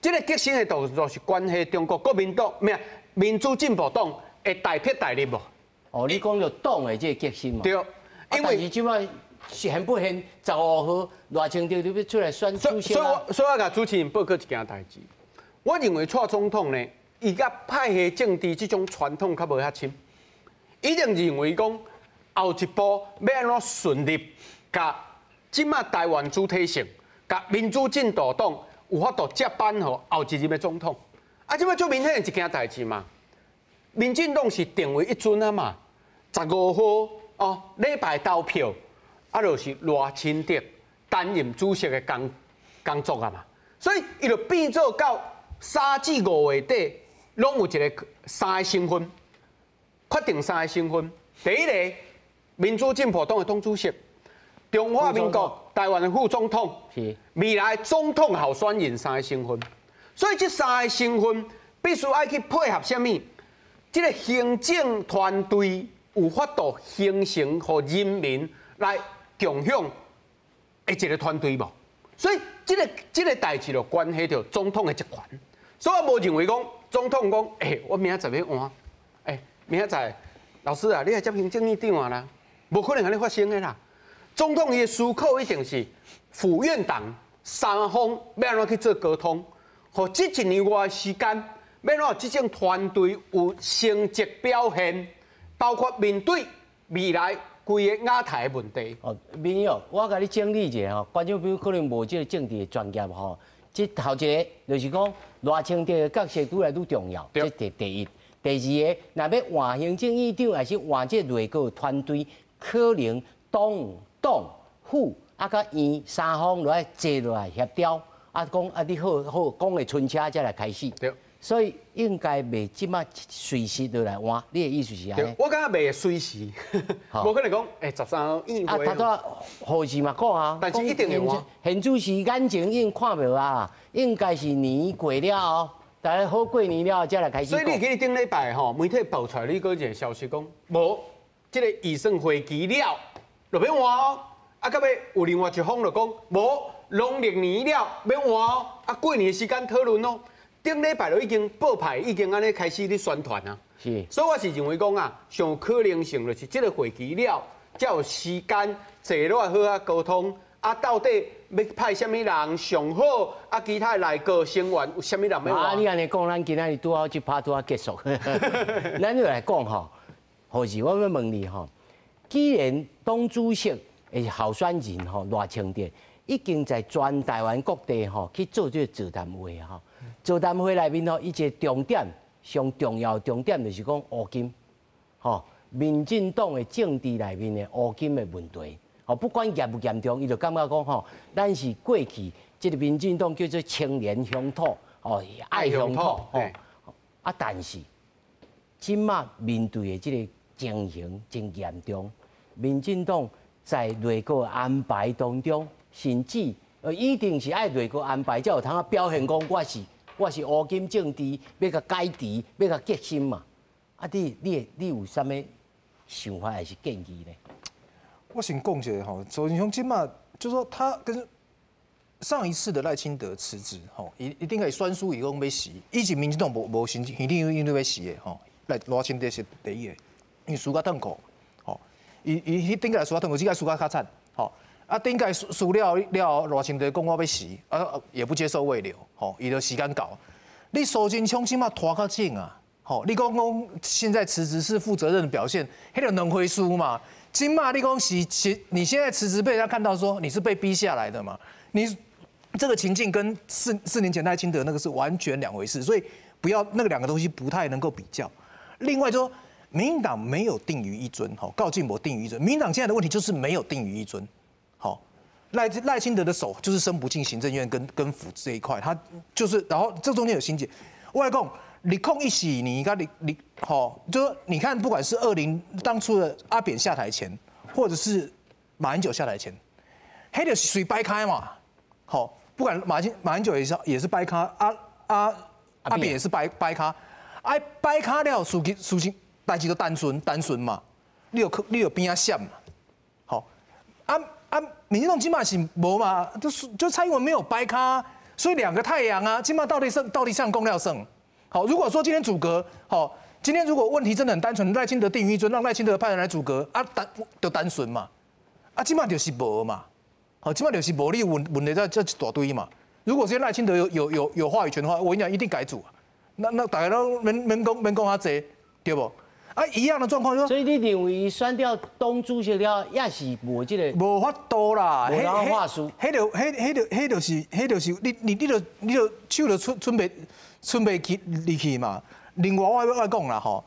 这个革新的动作是关系中国国民党咩民主进步党会大辟大立无？哦，你讲著党的这个革新嘛？对，因为是这摆现不现15号赖清德就欲出来选主席。所以我共主持人报告一件代志。我认为蔡总统呢，伊佮派系政治这种传统较无遐深，一定认为讲后一步欲按怎顺利，共这马台湾主体性，共民主进步党有法度接班予后一任的总统。啊，这马足明显的一件代志嘛，民进党是定为一尊啊嘛，15号哦，礼拜投票，啊，就是赖清德担任主席的工作啊嘛，所以伊就变做到3至5月底，拢有一个三个身份，决定三个身份。第一个，民主进步党的党主席，中华民国台湾的副总统，未来总统候选人三个身份。所以这三个身份必须爱去配合啥物？这个行政团队有法度形成予人民来共享的一个团队无？所以这个代志就关系著总统的职权。所以我无认为讲总统讲，欸，我明仔载欲换，欸，明仔载老师啊，你来接行政院长啊啦，无可能按呢发生的啦。总统伊的思考一定是府院党三方欲按怎去做沟通，予这一年外的时间，欲按怎这种团队有成绩表现，包括面对未来规个亚太的问题。哦，明友，我共你整理一下吼，观众朋友可能无这个政治的专业吼。这头一个就是讲赖清德的角色愈来愈重要，这第一。第二个，若欲换行政院长，还是换这内阁团队，可能党党府啊，佮院三方落来坐落来协调，啊，讲啊，你好好讲会顺车才来开始。对。所以应该袂这马随时就来换，你的意思是按呢？我感觉袂随时，无可能讲，欸，13号院会。啊，头拄何时嘛讲啊？但是一定会换。现主时眼前已经看袂啊，应该是年过了后，大家好过年了后才来开始。所以你记得顶礼拜吼，媒体爆出来你阁一个消息讲，无这个预算会期了，就欲换哦。啊，到尾有另外一方就讲，无农历年了欲换哦。啊，过年的时间讨论哦。顶礼拜就已经报派，已经按呢开始咧宣传啊。所以我是认为讲啊，上有可能性就是这个会期了，才有时间坐落来好好沟通。啊，到底欲派啥物人上好？啊，其他的内阁成员有啥物人欲换？啊，你按呢讲，咱今仔日拄好这趴拄好结束。咱就来讲吼，何时我欲问你吼，既然党主席的候选人吼赖清德已经在全台湾各地吼去做这个座谈会吼。座谈会内面吼，伊一个重点，上重要的重点就是讲乌金，吼，民进党的政治内面的乌金的问题，吼，不管严不严重，伊就感觉讲吼，咱是过去这个民进党叫做清廉乡土，吼，爱乡土，吼，啊，但是这马面对的这个情形真严重，民进党在内阁安排当中，甚至一定是爱内阁安排，才有通表现讲我是乌金政治，欲共解除，欲共革新嘛。啊，你有啥物想法还是建议呢？我先讲一下吼，苏贞昌这马就说他跟上一次的赖清德辞职吼，一定会宣示伊讲欲辞，以前民进党无无行一定应对欲辞的吼，赖清德是第一个，因为输甲痛苦，吼，伊伊彼顶届输甲痛苦，这届输甲较惨，吼。啊，顶届输输了了，赖清德讲我欲辞，啊，也不接受慰留，吼，伊就时间到。你苏贞昌这马拖较久啊，吼，你讲讲现在辞职是负责任的表现，彼个两回事嘛。这马你讲是，你现在辞职被人家看到说你是被逼下来的嘛？你这个情境跟四年前赖清德那个是完全两回事，所以不要那个两个东西不太能够比较。另外就说，民进党没有定于一尊，吼，告进无定于一尊。民进党现在的问题就是没有定于一尊。好，赖清德的手就是伸不进行政院跟府这一块，他就是，然后这中间有心结。我来讲，2014年，佮你你吼，就说你看，不管是当初的阿扁下台前，或者是马英九下台前，彼就是随摆开嘛，吼，不管马英九也是掰咖，阿扁也是掰咖，哎掰咖了，事情代志都单纯单纯嘛，你有边仔闪嘛，好，民进党这马是无嘛，就是就蔡英文没有掰咖，所以两个太阳啊，这马到底上公料胜。好，如果说今天组阁，好，今天如果问题真的很单纯，赖清德定于一尊，让赖清德派人来组阁，啊单就单纯嘛，啊这马就是无嘛，好，这马就是无你问问题在这一大堆嘛。如果今天赖清德有话语权的话，我跟你讲一定改组，那大家都免讲较济，对无？啊，一样的状况，所以你认为选掉党主席了，也是无这个无法度啦，无人话术，彼就彼彼就彼就是彼就是你就手就出袂去离去嘛。另外我讲啦吼，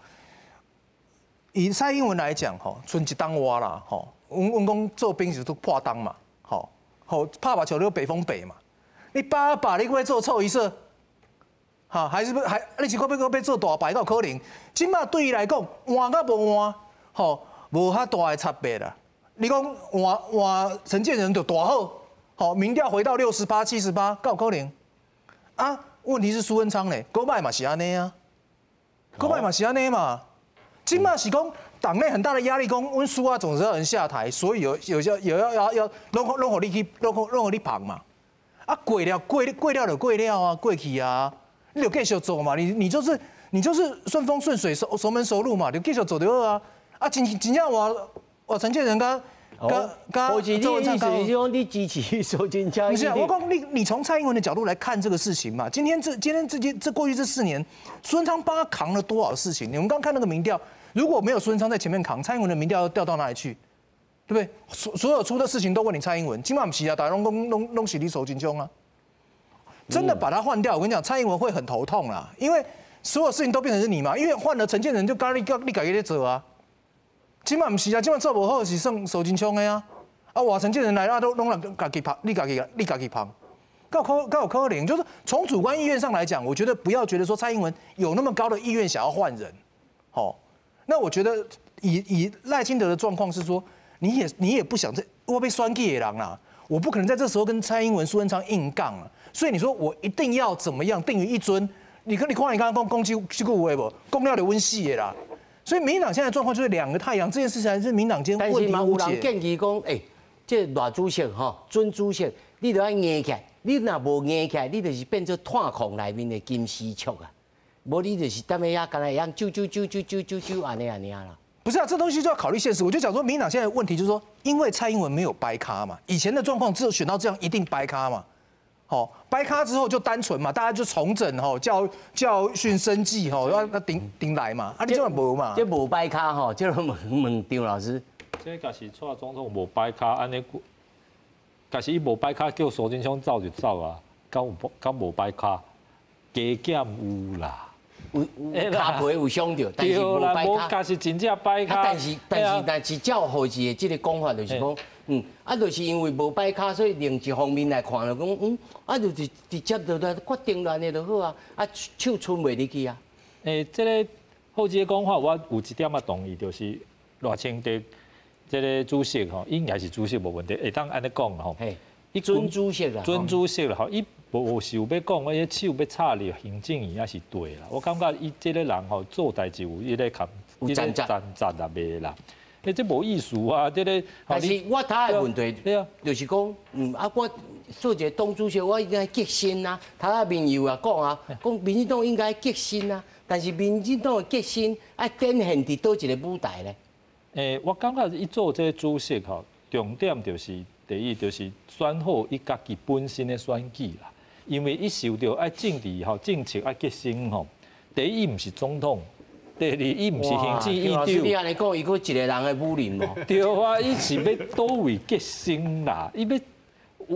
以蔡英文来讲吼，賰一冬外啦吼，阮讲做兵是都破冬嘛，吼吼拍目球就北风北嘛，你八把你阁欲做臭一色？哈，还是欲还你是阁欲做大牌，敢有可能？这马对伊来讲，换佮无换，吼，无遐大的差别啦。你讲换换陈建仁就大好，吼，民调回到68、78，敢有可能？啊，问题是苏贞昌咧，古摆嘛是按呢啊，古摆嘛是按呢嘛。这马是讲党内很大的压力，讲阮苏啊总是要人下台，所以有些有要拢予你去，拢予你捧嘛。啊，过了过过了就过了啊，过去啊。你就继续做嘛，你就是顺风顺水、熟门熟路嘛，你继续做就好啊。啊，真正换陈建仁佮我是你的意思是讲你支持苏贞昌？不是啊，我讲你从蔡英文的角度来看这个事情嘛。今天这过去这4年，苏贞昌帮他扛了多少事情？你们刚看那个民调，如果没有苏贞昌在前面扛，蔡英文的民调要掉到哪里去？对不对？所有出的事情都问你蔡英文，这马毋是啊，大家拢是你苏贞昌啊。真的把他换掉，我跟你讲，蔡英文会很头痛啦，因为所有事情都变成是你嘛，因为换了陈建仁就咖你家己咧做啊，这马毋是啊，这马做无好是算苏贞昌的啊，啊，换陈建仁来啊，都拢人家己捧，你家己捧，敢有可能？就是从主观意愿上来讲，我觉得不要觉得说蔡英文有那么高的意愿想要换人，好，那我觉得以赖清德的状况是说，你也不想这我欲选举的人啦，我不可能在这时候跟蔡英文、苏贞昌硬杠啊。所以你说我一定要怎么样定于一尊？你看你刚刚讲讲这句话无？讲了就阮死的啦。所以民进党现在状况就是两个太阳，这件事情还是民党间问题无解。但是有人建议讲，哎，这赖主席吼，准主席，你著爱硬起来。你若无硬起来，你就是变做炭矿内面的金丝雀啊。无你就是踮咧遐，干焦会晓啾啾啾啾啾啾啾按呢按呢啦。不是啊，这东西就要考虑现实。我就讲说，民进党现在问题就是说，因为蔡英文没有掰咖嘛，以前的状况只有选到这样一定掰咖嘛。好，掰咖之后就单纯嘛，大家就重整吼，教训生计吼，要顶顶来嘛，啊，你这无嘛？这无掰咖吼，这问问张老师。这若是蔡总统无掰咖，按呢，若是伊无掰咖，叫苏贞昌走就走啊，敢无掰咖，加减有啦。有跤皮有伤著，但是无掰咖。若是真正掰咖。但是照何志的这个讲法，就是讲，啊，就是因为无掰咖，所以另一方面来看，就讲，啊，就是直接就来决定乱的就好啊，啊，手伸袂入去啊。欸，这个浩志的讲法，我有一点仔同意，就是赖清德这个主席吼，应该是主席无问题，会当按呢讲吼。伊准主席啦，准主席啦，吼，伊无是有欲讲，我彼手欲插入行政院也是对啦。我感觉伊这个人吼做代志有彼个坎，有挣扎挣扎啊袂啦。欸，这无意思啊，这个。但是我头的问题，就是讲，啊，我做一个党主席，我应该革新啊。头仔民友也讲啊，讲民进党应该革新啊。但是民进党的革新爱展现伫佗一个舞台咧？欸，我感觉伊做这个主席吼，重点就是第一就是选好伊家己本身的选举啦。因为伊受著爱政治吼政策爱革新吼，第一伊毋是总统，第二伊毋是行政院长。你按呢讲，伊阁一个人的武林无？对啊，伊是欲佗位革新啦，伊欲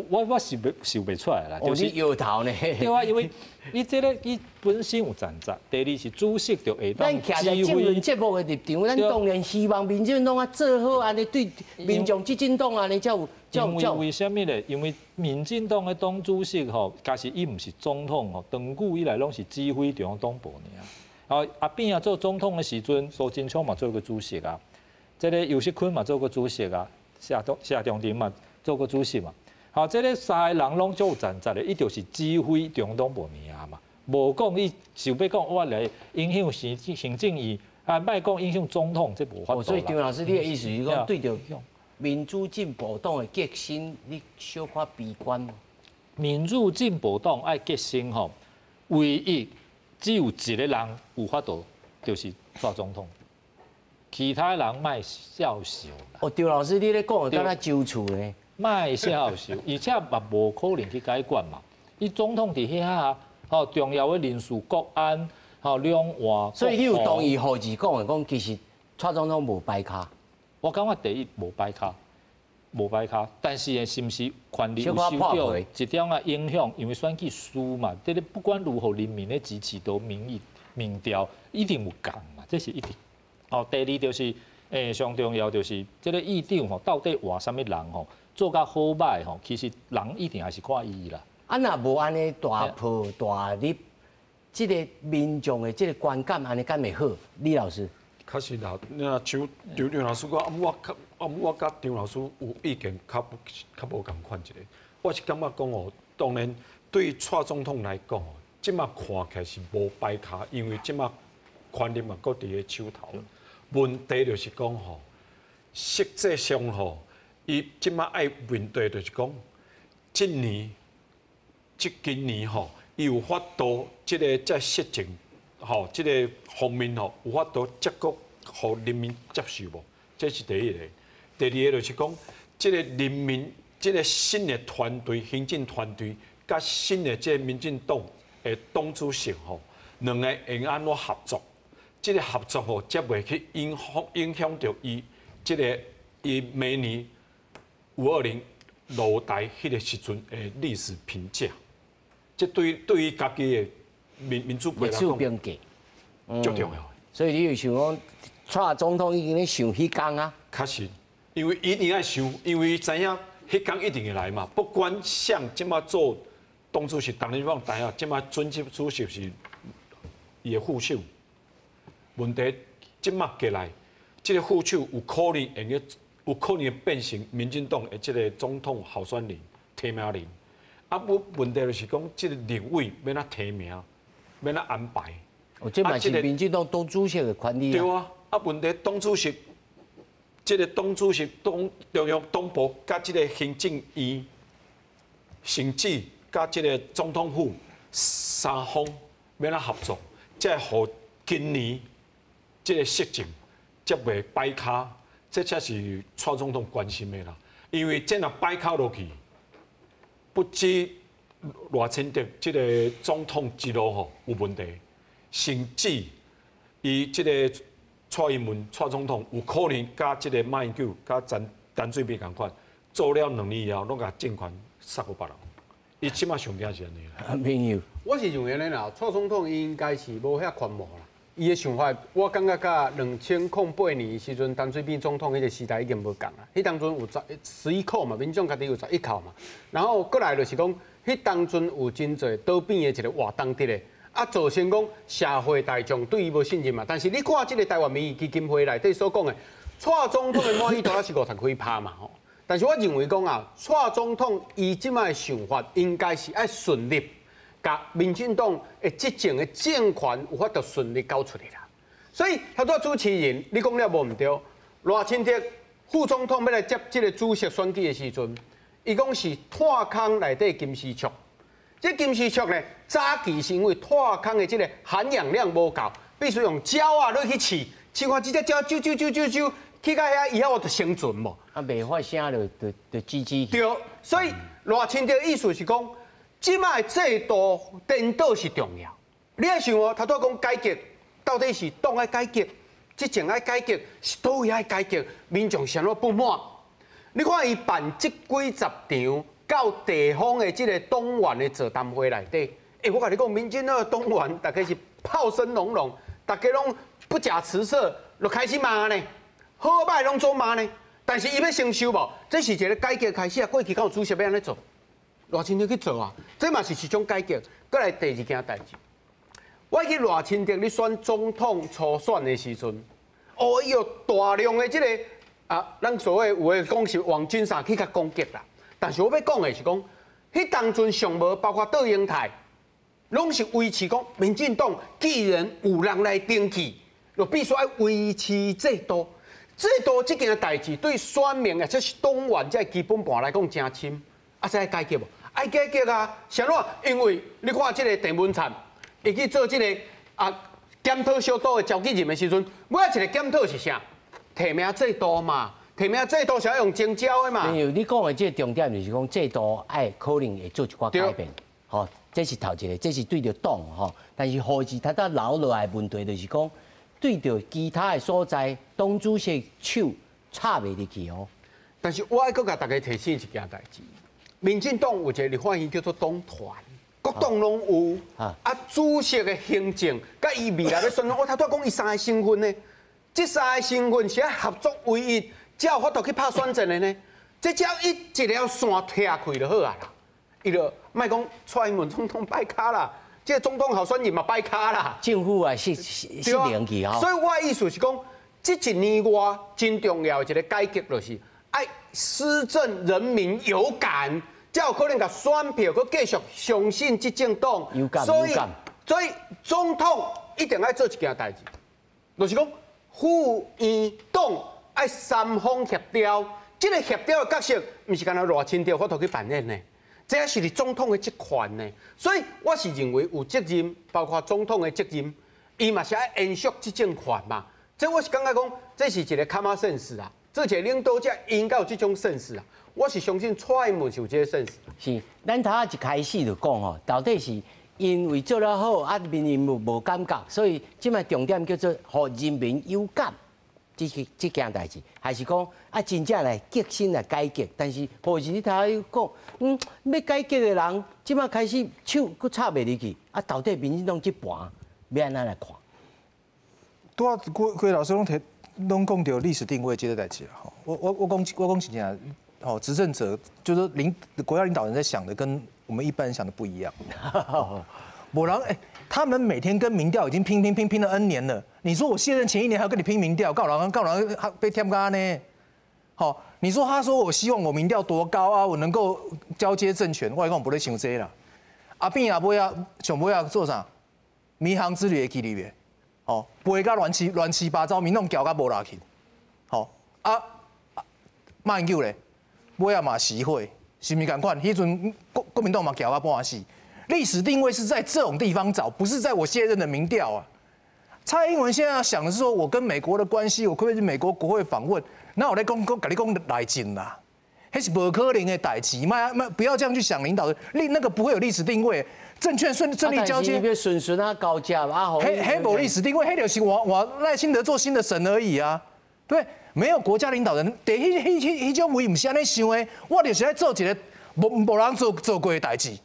我是欲想袂出来啦。就是摇头呢。对啊，因为伊这个伊本身有战责，第二是主席就会当咱徛在政论节目的立场，咱当然希望民进党啊做好按呢对民众执政党按呢才有。因为为啥物咧？因为民进党的党主席吼，假使伊毋是总统吼，长久以来拢是指挥中央党部尔。啊，阿扁啊做总统的时阵，苏贞昌嘛做过主席啊，这个游锡堃嘛做过主席啊，谢长廷嘛做过主席嘛。好，這个三个人攏足有戰績的，伊就是指揮中黨部爾嘛，無講伊想欲講我來影響行政院，啊，莫講影響總統，這無法度。所以張老師，你的意思是講對著民主進步黨的革新，你小可悲觀。民主進步黨愛革新吼，唯一只有一個人有法度，就是蔡總統，其他人莫肖想。哦，張老師，你咧講的敢若周處呢？莫肖想，而且嘛無可能去解決嘛。伊總統佇遐，吼重要的人事國安，吼兩岸。所以你有同意何志講的講，其實蔡總統無擺跤。我感覺第一無擺跤，無擺跤，但是是毋是權力有受到一點仔影響？因為選舉輸嘛，這个不管如何，人民的支持度、民意、民調一定有降嘛，這是一定。哦，第二就是上重要就是這个議長吼，到底換啥物人吼？做甲好歹吼，其實人一定還是看伊啦。啊，若無按呢大破大立，這个民眾的這个觀感按呢敢會好？李老師，確實啦，那像張張老師講，我較我佮張老師有意見較較無仝款一个。我是感覺講哦，當然對蔡總統來講哦，這馬看起來是無擺跤，因為這馬權力嘛閣佇咧手頭。問題就是講吼，實際上吼。伊這馬愛面對就是講，這年、這今年吼，伊有法度這个在施政吼，這个方面吼，有法度結果予人民接受無？這是第一个。第二个就是講，這个人民，這个新的團隊、行政團隊，佮新的這个民進黨的黨主席吼，兩个會按怎合作？這个合作吼，才袂去影響影響著伊這个伊明年520落台彼个時陣的歷史評價，這對對於家己的民主派來講，足重要。所以你就想講，蔡總統已經咧想彼工啊。確實，因為一定愛想，因為知影彼工一定會來嘛。不管誰這馬做黨主席，當然講知影，這馬準主席是伊的副手。問題這馬過來，這个副手有可能會用。有可能變成民進黨的這个總統候選人提名人，啊，不問題就是講，這个立委欲按怎提名，欲按怎安排？哦，這嘛是民進黨黨主席的權利啊。對啊，啊，問題黨主席，這个黨主席黨中央黨部佮這个行政院，甚至佮這个總統府三方欲按怎合作，才會予今年這个施政才袂擺跤。這才是蔡總統關心的啦，因為這若擺跤落去，不止賴清德這个總統之路吼有問題，甚至伊這个蔡英文蔡總統有可能佮這个馬英九、佮陳水扁仝款，做了兩年以後，攏共政權殺予別人。伊這馬上驚是按呢。沒有，我是認為按呢啦，蔡總統伊應該是無遐權謀啦。伊的想法，我感覺佮2008年時陣，陳水扁總統彼个時代已經無仝啦。彼當陣有11扣嘛，民眾家己有11扣嘛。然後過來就是講，彼當陣有真濟倒扁的一个活動佇咧，啊，造成講社會大眾對伊無信任嘛。但是你看這个台灣民意基金會內底所講的，蔡總統的滿意度抑是50幾趴嘛吼。但是我認為講啊，蔡總統伊這擺的想法應該是愛順利。共民進黨的執政的政權有法度順利交出來啦，所以頭拄主持人你講了無毋對，賴清德副總統欲來接這个主席選舉的時陣，伊講是炭空內底金絲雀，這金絲雀呢，早期是因為炭空的這个含氧量無夠，必須用鳥仔落去試，試看這隻鳥啾啾啾啾啾，去到遐以後就生存無。啊，袂發聲就吱吱。對，所以賴清德意思是講。這擺的制度顛倒是重要，你愛想哦，頭拄仔講改革，到底是黨愛改革，執政愛改革，是佗位愛改革？民眾是按怎不滿？你看伊辦這幾十場到地方的這个黨員的座談會內底，欸，我共你講，民進黨的黨員大家是炮聲隆隆，大家攏不假辭色，就開始罵呢，好歹攏總罵呢。但是伊欲承受無？這是一个改革開始啊，過去敢有主席欲按呢做？賴清德去做啊，這嘛是一種改革。閣來第二件代誌，我記賴清德咧選總統初選的時陣，哦，伊有大量的這个啊，咱所謂有的講是網軍啥去共攻擊啦。但是我欲讲的是讲，彼当阵上无包括卓荣泰，攏是維持講，民進黨既然有人來登記，就必須愛維持制度。制度這件代誌對選民或者是黨員這基本盤來講誠深，啊，這愛改革無？愛改革啊！啥物？因為你看這个鄭文燦，伊去做這个檢討小組的召集人的時陣，尾仔一个檢討是啥？提名制度嘛，提名制度是愛用徵召的嘛。因為你講的這个重點就是講制度愛可能會做一寡改變，吼，這是頭一个，這是對著黨吼。但是何時他才留落來的問題就是講，對著其他的所在，黨主席手插袂入去哦。但是我愛閣共大家提醒一件代誌，民進黨有一个立法院叫做黨團，各黨攏有。啊，主席的行政，佮伊未來欲選，我頭拄仔講伊三个身份呢，這三个身份是愛合作唯一，才有法度去拍選戰的呢。這只要伊一條線拆開就好啊啦，伊就莫講蔡英文總統擺跤啦，這个總統候選人嘛擺跤啦。政府啊，失靈去吼。所以我的意思是講，這一年外真重要的一个改革就是愛施政人民有感，才有可能共選票閣繼續相信這政黨。有感所以有感。所以總統一定愛做一件代誌，就是講府院黨愛三方協調。這个協調的角色，毋是干焦賴清德有法度去扮演的，這是佇總統的職權呢。所以我是認為有責任，包括總統的責任，伊嘛是愛延續執政權嘛。這我是感覺講，這是一个 common sense 啊，做一个領導者應該有這種 sense 啊。我是相信蔡英文是有這个 sense。是，咱頭仔一開始就講吼，到底是因為做了好，啊民意無感覺，所以這擺重點叫做予人民有感。這件代誌，還是講啊，真正來革新來改革？但是或是你頭仔講，欲改革的人，這擺開始手閣插袂入去，啊，到底民進黨這盤欲按怎來看？拄仔郭郭老師攏提，攏講著歷史定位這个代誌啦。吼，我講真正，吼，執政者就是國家領導人在想的，跟我們一般人想的不一樣。無人欸，他們每天跟民調已經拼拼拼拼了 N 年了。你說我卸任前一年還要跟你拼民調，告人告人被添加呢？好，你說他說我希望我民調多高啊，我能夠交接政權，我講無咧想這啦。阿扁啊，尾仔上尾仔做啥？迷航之旅會記得袂？哦，飛甲亂七八糟，民眾橋甲無落去。好，啊，馬英九咧，尾仔嘛習會，是毋是仝款？彼陣國民黨嘛橋甲半死。歷史定位是在這種地方找，不是在我卸任的民調啊。蔡英文現在想的是說，我跟美國的關係，我可不可以去美國國會訪問？那我來講講，共你講內政啦，彼是無可能的代誌，莫不要這樣去想領導人，那個不會有歷史定位，政權順利交接。順順啊交接啊，彼無歷史定位，彼就是換賴清德做新的神而已啊。對，沒有國家領導人，第彼種位毋是按呢想的，我就是愛做一个無人做過的代誌，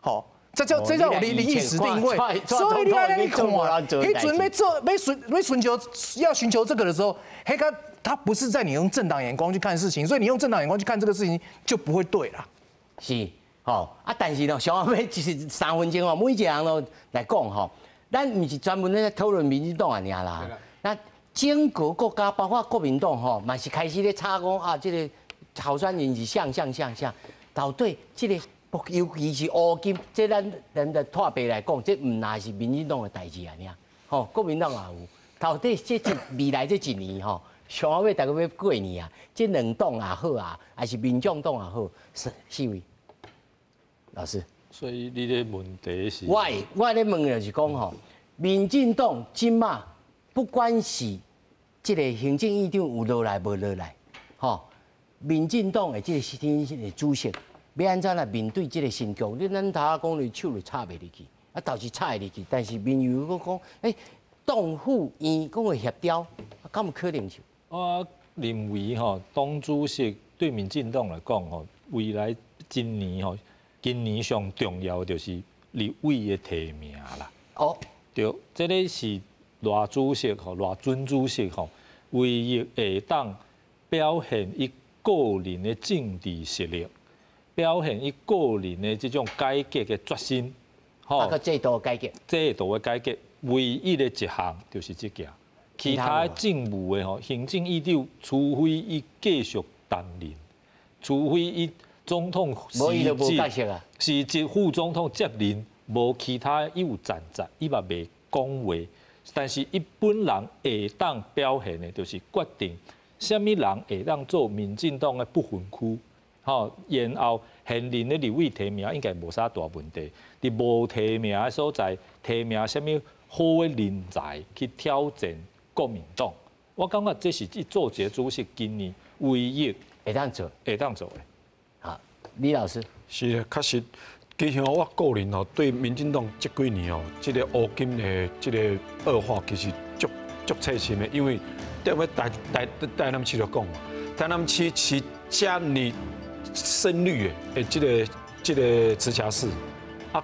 吼。這叫歷史定位，所以你按呢看，彼陣欲做欲尋求要尋求這個的時候，彼個他不是在你用政黨眼光去看事情，所以你用政黨眼光去看這個事情就不會對啦。是，吼啊，但是呢，上後尾就是3分鐘哦，每一個人都來講吼，咱毋是專門咧討論民進黨爾啦，那整個國家包括國民黨吼，嘛是開始咧吵講啊，這个候選人是啥啥啥啥，到底這个。尤其是烏金，這咱的脫白來講，這毋但是民進黨的代誌爾，吼，國民黨也有。到底這一未來這一年吼，上後尾大家欲過年啊，這兩黨也好啊，還是民眾黨也好，是四位老師。所以你的問題是？我咧問的就是講吼，民進黨這馬不管是這个行政院長有落來無落來，吼，民進黨的這个新的主席。欲按怎來面對這个新局？你咱頭仔講你手就插袂入去，啊，倒是插會入去，但是民意閣講，欸，黨府院講會協調，啊，敢有可能性？我認為吼，黨主席對民進黨來講吼，未來今年吼，今年上重要就是立委的提名啦。哦，對，這个是賴主席吼，賴準主席吼，唯一會當表現伊個人的政治實力。表現伊個人的這種改革的決心，吼，個制度改革，制度的改革，唯一的一項就是這件，其他政務的吼，行政院長，除非伊繼續擔任，除非伊总统辞职，辞职副总统接任，无其他伊有战责，伊嘛袂讲话。但是伊本人会当表现的，就是决定啥物人会当做民进党的不分区，吼，然后现任的立委提名应该无啥大问题。伫无提名的所在，提名啥物好的人才去挑战国民党，我感觉这是伊做一个主席今年唯一会当做、会当做的。好，李老师。是的，确实。其实我个人哦，对民进党这几年哦，这个乌金的这个恶化，其实足足切身的。因为踮咧台南市就讲，台南市是遮尔深绿的这个直辖市，啊，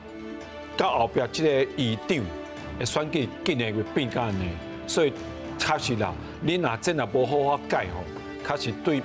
到后壁这个议长的选举竟然会变甲按呢，所以确实啦，你若真若无好好改吼，确实对。